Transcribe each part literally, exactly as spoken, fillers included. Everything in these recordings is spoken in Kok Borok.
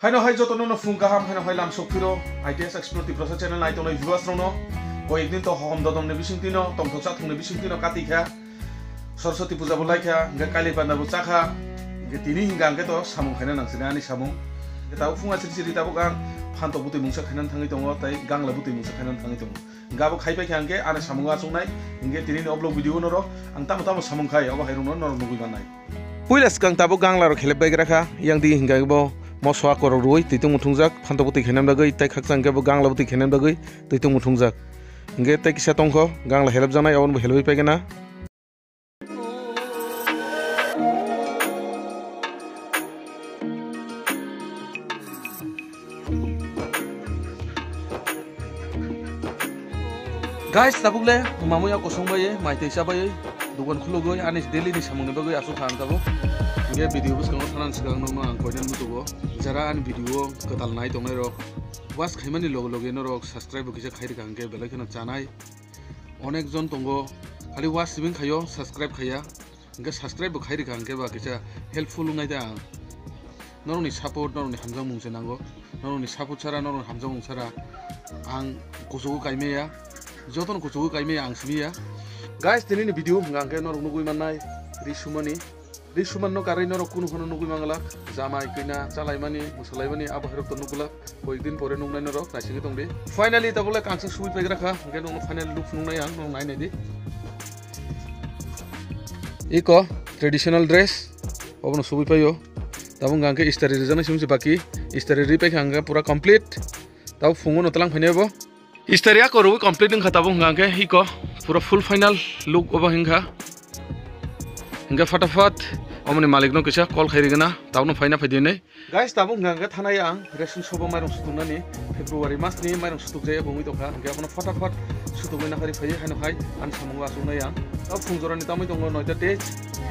Haino hai jotono no phung kaham, haino hai lam sok phiro, I T S Explore Tiprasa channel nai tongnai viewers rokno. Koyek din to hohom dodom ni bising tino, tongthok chathung ni bising tino kati kha. Saraswati puja bo lai kha, hingke kailai panda bo cha kha. Hingke tini hingka hingke to samung khaina nang sini ani samung. Hingke tabuk phung asiri siri tabuk ang phantok bwtwi mungsa khainani thangwi tongo, tei gangla bwtwi mungsa khainani thangwi tongo. Hingke abo khai pai kha hingke ani samung achuk nai, hingke tini ni o vlog video no ro ang tamo tamo samung khai, obo hai rok no norok nugwi mannai. Puila swkang tabuk gangla rok khelep bai gra kha, yang di hingke bo moso akorok rwui twi tongmo thungjak, phantok bwtwi khainani bagwi, tei khakchang hingke bo gangla bwtwi khainani bagwi twi tongmo thungjak. Hingke tei kisa tongkho, gangla helep jaknai, obono bo helep pai khe na. Guys, tabuk le mamui ya kosong bai, mai tei cha bai, dukan khulugwi ani daily ni samung ni bagwi asuk kha ang tabuk. Hingke video bwskango thanan swkang nokno ang koidan mutugo. Jara ani video kwtal nai tongnai rok, watch khaimani loge loge norok subscribe bo kisa khai rwkha hingke belai kheno chanai. Onek jon tongo, khali watch sibing khaio, subscribe khaiya. Hingke subscribe bo khai rwkha hingke ba kisa helpful wngnai da ang. Norokni support, norokni hamjakmung se nango. Norokni support sara, norokni hamjakmung sara ang kuchugo kaimaya. Jotono kuchugo kaimaya ang simiya. Guys, tini ni video hingka hingke norok nugui mannai ri sumani. Ri suman no karwi norok kunu phano nugui manglak. Jamai, kina, chalaimani, mwsalaimani, abo hai rok to nugulak. Koyekdin pore nuknai norok, naisingwi tongdi. Finally, tabuk le kangsuk subui paigra kha, hingke nokno final look phunuknai ang, nok nai naidi. Iko traditional dress, obono subui paio. Tabuk hingke istari rijaknai simi se baki, istari ri paikha hingke pura complete. Tabuk phungo no tlang phainai bo. Istari ako rwi complete wngkha tabuk hingke iko pura full final look obo hingkha. Hingke fatafat omoni malik no kisa call khai rigena, tabuk no phaina phaidi hinwi. Guys, tabuk hingka hingke thanai ang ration shop o mairung sutuknani, February mas ni mairung sutuk jaya bungwi tongkha, hingke abono fatafat sutuknai naphari phaiwi haino hai ani samungo achuknai ang. Tabuk phung jorani tamwi tongo noita tej,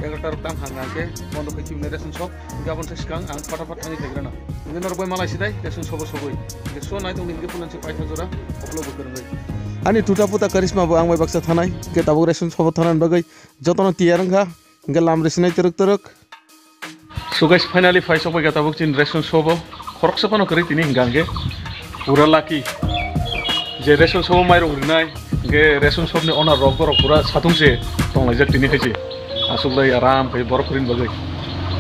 egarota rok tang hang hingke bondo khai khibini ration shop, hingke aboni sai swkang ang fatafat thangwi phaigrana. Hingke norok bai malai sidai ration shop o sogwi. Hingke so nai tongdi hingke pulansi paitha jora upload bo kwrwngwi. Ani tuta puta karisma bo ang bai baksa thanai, hingke tabuk ration shop o thanani bagwi jotono tiyar wngkha, hingke lam risinai twrwk twrwk. So guys, finally phai sok bai kha tabuk chini ration shop o. Khoroksa phano kwrwi tini hingka hingke pura lucky. Je ration shop o mairung rinai, hingke ration shop ni owner rok borok pura satung se tonglaijak tini hai se. Aswk lai aram khai borok kwrwini bagwi.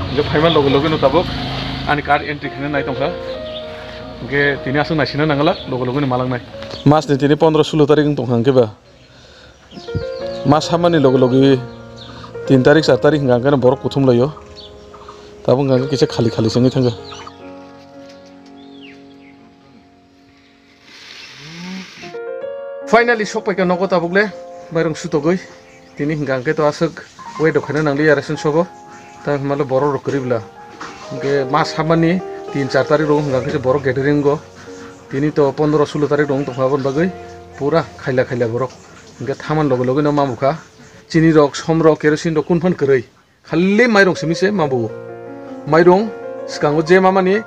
Hingke phaima loge loge no tabuk ani card entry khaina nai tongkha. Hingke tini aswk naisina nanglak, loge loge no malangnai. Mas ni tini pondro sulo tarik wng tongkha hingke ba. Mas hamani loge loge tin tarik, char tarik hingka hingke borok kuthum laio. Tabuk hingka hingke kisa khali khali se wngwi thangkha. Finally, sok paikha nogo tabuk le, mairung sutogwi. Tini hingka hingke to aswk wait rok khaina nangliya ration shop o. Tamo hinmale borok rok kwrwi bwla. Hingke mas hamani tin char tarik rok hingka hingke se borok gathering go. Tini to pondro sulo tarik rok wng tongkha, aboni bagwi pura khaila khaila borok. Hingke thaman loge loge no mamukha. Chini rok, som rok, kerosene rok kunu phan kwrwi. Khali mairung simi se mambo. Mairung swkango je mamani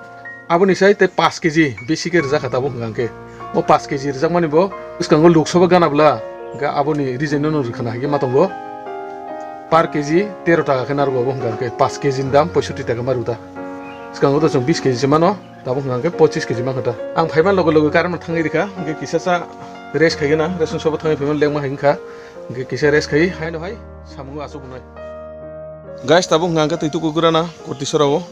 aboni sai tei paanch K G besi khe rijak kha tabuk hwnka hwnkhe. O paanch K G rijakmani bo swkango Lok Sabha gana bwla hwnkhe aboni reason no rwkhana hai khe ma tongo. Per K G tero taka khe narwgo obo hwnka hwnkhe paanch K G ni dam poisotti taka ma rwta. Swkango to chwng bis K G se mano. Tabuk hwnka hwnkhe pochis K G mankha ta. Ang phaiman loge loge current no thangwi rikha, hwnkhe kisa sa rest khaigena, ration shop o thangwi phaiman lengma hai wngkha, hwnkhe kisa rest khai haino hai samungo achuk wngnai. Guys, tabuk hwnka hwnkhe twi tuku gurana Kotisora o.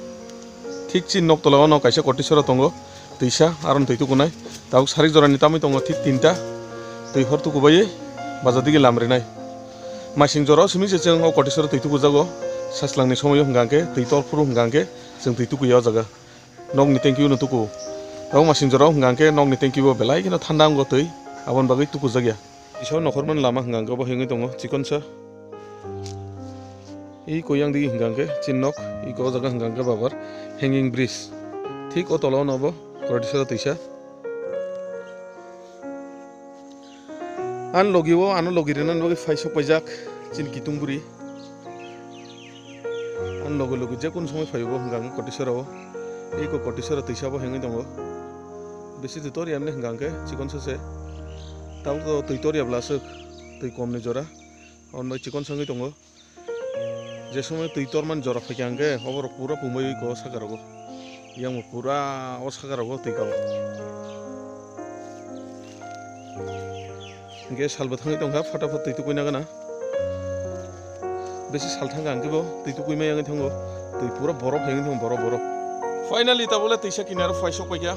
Thik chini nok tola o no kaisa Kotisora tongo, twisa aro twi tukunai. Tabuk sarik jorani tamwi tongo thik tinta, twi hor tuku bai baja digi lam rinai. Masing jora o simi se chwng o Kotisora twi tukujago, sajlangni somoio hwnka hwnkhe twi tor phuru hwnka hwnkhe chwng twi tukuya o jaga. Nokni tanki o no tuku. Tabuk masing jora o hwnka hwnkhe nokni tanki bo belai kheno thanda wngo twi, aboni bagwi tukujakya. Kisa nokhormani lama hwnka hwnkhe bo hengwi tongo chikonsa. Iko yang digi hwnka hwnkhe chini nok, iko o jaga hwnka hwnkhe babar hanging bridge. Thik o tola o no bo Kotisora twisa. Ani logi o, ano logi rinani bagwi phai sok paijak chini kitung bwrwi. Ani logi logi je kunu somoi phaibo hwnka hwnkhe Kotisora o. Eko Kotisora twisa bo hengwi tongo. Bisi twi tor yamni hwnka hwnkhe chikonsa se. Tabuk to twi tor yabla aswk twi komni jora. Aboni bai chikonsa wngwi tongo. Je somoi twi tormani jora phaikha hwnkhe oborok pura pumui ko saka rogo. Yang pura o saka rogo twi kao. Hingke salbo thangwi tongkha, phataphat twi tukui nagana. Besi sal thangkha hingke bo twi tukui mai yangwi thango. Twi pura borok hai wngwi thango, borok, borok. Finally tabole twisa kinaro phai sok paikha.